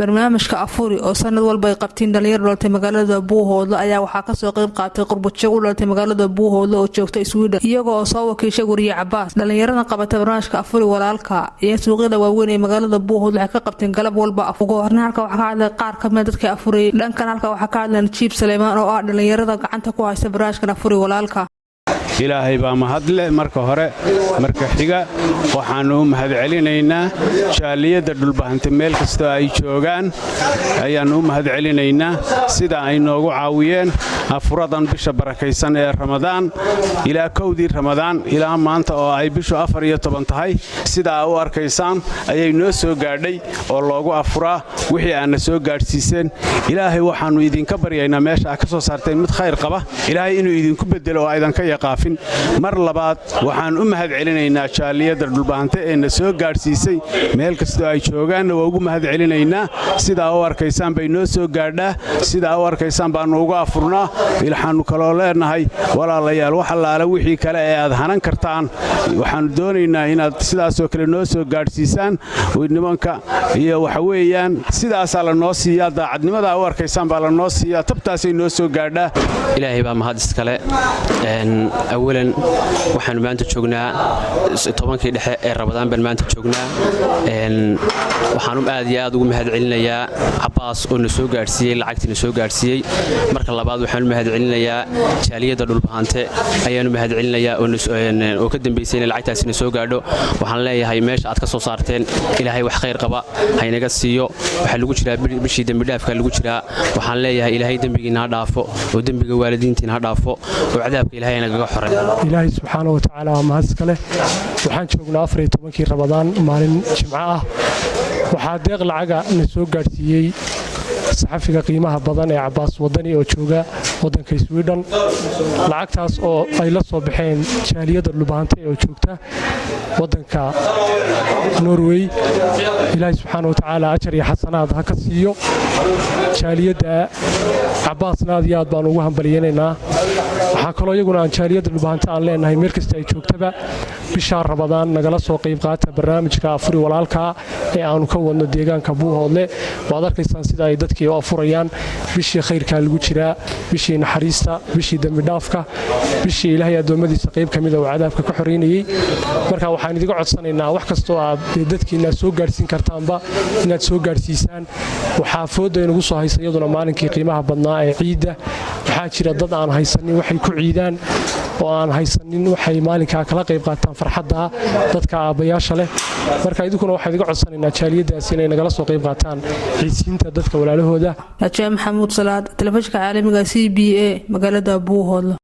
Barnaamijka Afuri oo sanad walba ay qabtiin dhalinyaro dhalatay magaalada Buuhoodle ayaa waxaa kasoo qayb qaatay qurbajoog u dhalatay magaalada Buuhoodle oo joogta Sweden, iyaga oo soo wakiishay wariye Cabaas. Dhalinyaradan qabata barnaamijka Afuri Walaalka iyo suuqyada waaweyn ee magaalada Buuhoodle waxay ka qabteen galab walba. Ugu horreyn halka waxaa ka hadlay qaar kamida dadkii afurayay. Dhankan halka waxaa ka hadlay Najiib Saleymaan oo ah dhalinyarada gacanta ku haysta barnaamijkan Afuri Walaalka. Ilaahay baa mahadle marka hore. Marka xiga, waxaannu u mahadcelinaynaa jaaliyadda Dhulbahante meel kastoo ay joogaan. Ayaannu u mahadcelinaynaa sida ay noogu caawiyeen afuradan bisha barakaysan ee Ramadaan. Ilaa 1dii Ramadaan ilaa maanta oo ay bishu 14 tahay, sidaa u arkaysaan ayay noo soo gaadhay oo loogu afuraa wixii aadna soo gaadhsiiseen. Ilaahay waxaannu idinka baryaynaa meesha aad ka soo saarteen mid khayr qaba Ilaahay inuu idinku beddelo oo aydan ka yaqaafin. Mar labaad waxaan u mahadcelinaynaa jaaliyadda Dhulbahante ee na soo gaadhsiisay. Meel kastoo ay joogaanna waa ugu mahadcelinaynaa. Sidaa u arkaysaan bay noo soo gaadhaa, sidaa u arkaysaan baannu uga afurnaa. Waxaannu kaloo leenahay, walaalayaal, wax allaala wixii kale ee aad hanan kartaan waxaannu doonaynaa inaad sidaasoo kale noo soo gaadhsiisaan nimanka. Iyo waxa weeyaan, sidaasaa la noo siiyaa, daacadnimadaa u arkaysaan baa la noo siiyaa, tabtaasay noo soo gaadhaa. Ilaahay baa mahad iskale. Awalan, waxaannu maanta joognaa 10kii dhexe ee Ramadaan baan maanta joognaa. Waxaanu aad iyo aad ugu mahadcelinayaa Cabaas oo na soo gaadhsiiyey lacagtii na soo gaadhsiiyey. Marka labaad, waxaanu mahadcelinayaa jaaliyadda Dhulbahante ayaanu mahadcelinayaa oo ka dambaysay inay lacagtaasi na soo gaadho. Waxaan leeyahay, meesha aad ka soo saarteen Ilaahay wax khayr qaba haynaga siiyo. Waxaa lagu jiraa bishii dembidhaafka lagu jiraa. Waxaan leeyahay, Ilaahay dembigiina ha dhaafo oo dembiga waalidiintiina ha dhaafo oo cadaabka Ilaahay nagaga xoray. Ilaahay subxaana wa tacaala waa mahad iska leh. Waxaan joognaa 14kii Ramadaan, maalin Jimco ah. Waxaa deeq lacaga na soo gaadhsiiyey saxafiga qiimaha badan ee Cabaas Wadani oo jooga waddanka Swidhen. Lacagtaas oo ay la soo baxeen jaaliyadda Dhulbahante oo joogta waddanka Norway. Ilaahay subxaana wa tacaala ajar iyo xasanaad ha ka siiyo jaaliyadda. Cabaasna aad iyo aad baan ugu hambalyaynaynaa. Waxaa kaloo iyaguna aan jaaliyadda Dhulbahante aan leenahay, meel kasta ay joogtaba, bishaa Ramadaan nagala soo qayb qaata barnaamijka Afuri Walaalka ee aanu ka wadno deegaanka Buuhoodle. Waad arkaysaan sida ay dadkii u afurayaan. Bishii khayrkaa lagu jiraa, bishii naxariista, bishii dembidhaafka, bishii Ilaahay addoommadiisa qayb ka mida uu cadaabka ka xoraynayey. Marka waxaan idiga codsanaynaa, wax kastoo aad dadkiina soo gaadhsiin kartaanba inaad soo gaadhsiisaan. Waxaa fooda inagu soo haysa iyaduna maalinkii qiimaha badnaa ee ciidda. Waxaa jira dad aan haysanin waxay ku ciidaan oo aan haysanin waxay maalinkaa kala qayb qaataan farxadda dadka aabbayaasha leh. Marka idinkuna waxaan idiga codsanaynaa jaaliyaddaas inay nagala soo qayb qaataan ciidsiinta dadka walaalahooda. Najaa Maxamuud Salaad, telefishinka caalamiga CBA, magaalada Buuhoodle.